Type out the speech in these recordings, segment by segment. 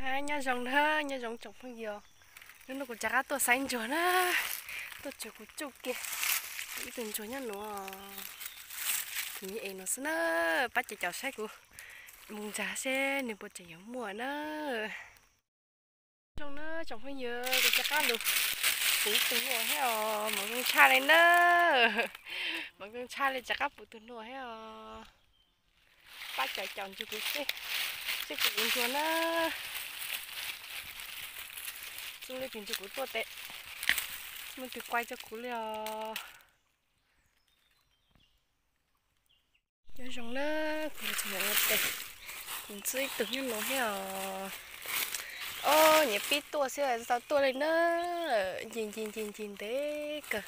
Nyob zoo na, nyob zoo tsoom phooj ywg. Hnub no kuv rov qab tuaj saib ntsuag na, tuaj tsuag kuv tsuj kiag ib tug ntsuag nyob nuav, tus me es no xwb na. Pab caum caum saib kuv mus ntsa seb nws puas tseem yuav muaj na. Zoo na tsoom phooj ywg, kuv rov qab los puv tus nuav thiab os, mam zoo tshaj li na. Mam zoo tshaj li, rov qab puv tus nuav thiab os. Pab caum caum nrug kuv seb, seb kuv yuav ntsuag na. Zoo li tsis nrug kuv tuaj tes, muaj tug kuaj rau kuv li os. Nyob zoo na, kuv mus txog ntawm no tes, kuv ntxub ib tug nyob nuav thiab os. Ob, nyias pib tuaj xwb tsis tau tuaj li na. Ncig ncig ncig ncig ntev kawg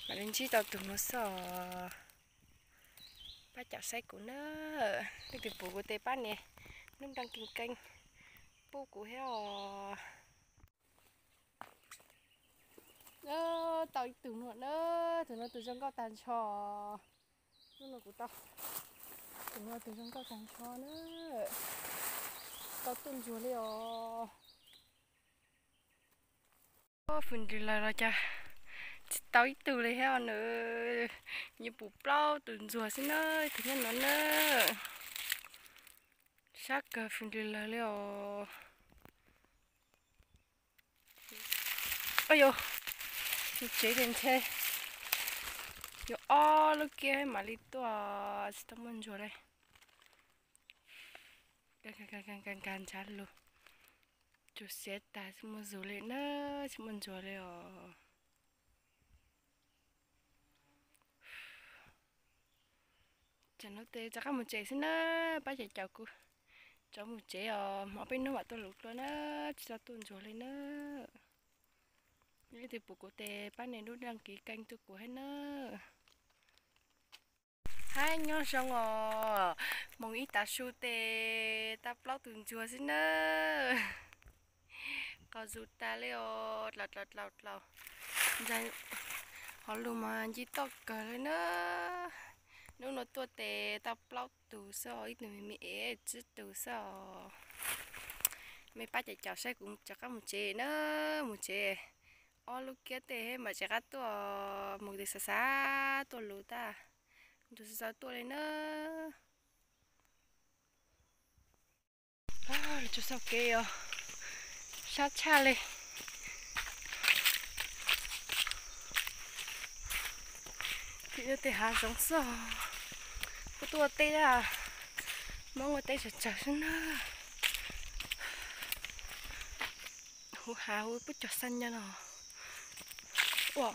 mam li ntsib tau tus nuav xwb os. Pab caum saib kuv na, leej twg pum kuv tes pab nias nub nrag kiv keej pub kuv thiab os. Tau ib tug nuav na, tus nuav tus zoo nkauj tag nrho. Hnub no kuv tau tus nuav tus zoo nkauj tag nrho na, tau tuaj ntsuag li os. Fws ntws lawg los cas tsis tau ib tug li thiab os nws. Nyuam pum plaub tus ntsuag xwb na, tus nyob no na. Sab kawg fws ntws lawg li os. Yog mus tsev ces ntshe yuav ob lub kiab mam li tuaj, tsis tau muaj ntsuag li. Nkag nkag ntshav lug, tsuas siav tas tsis muaj zus li na, tsis muaj ntsuag li os. Tsam no tes rov qab mus tsev xwb na, pab caum caum kuv rov mus tsev os, hmo peb hnub mam tuaj lus dlua na, tsis tau tuaj ntsuag li na. Leej twg pum kuv tes pab nias nub nrag kiv keej rau kuv thiab na. Hab nyob zoo os, moog ib tav su tes tau plaub tus ntsuag xwb na. Qaug zus tas li os, dlaus dlaus dlaus dlaus. Ntsa, hov lug mas nce toj kawg li na. Hnub no tuaj tes tau plaub tus xwb os, ib tug me me es tsib tus xwb os. Mej pab caum caum saib kuv rov qab mus tsev na, mus tsev ob lub kiab tej mam rov qab tuaj, mus tes xav xav tuaj lus tag, ntsuag tsis tau tuaj li na. Lawv tsuas xauj kev os, sab tshaj li. Tim no tej hav zoov xwb os, kuv tuaj ua teb, Hmoob ua teb tsawg tsawg xwb na. Huv hav huv puab cog xaj nyob no. Ua,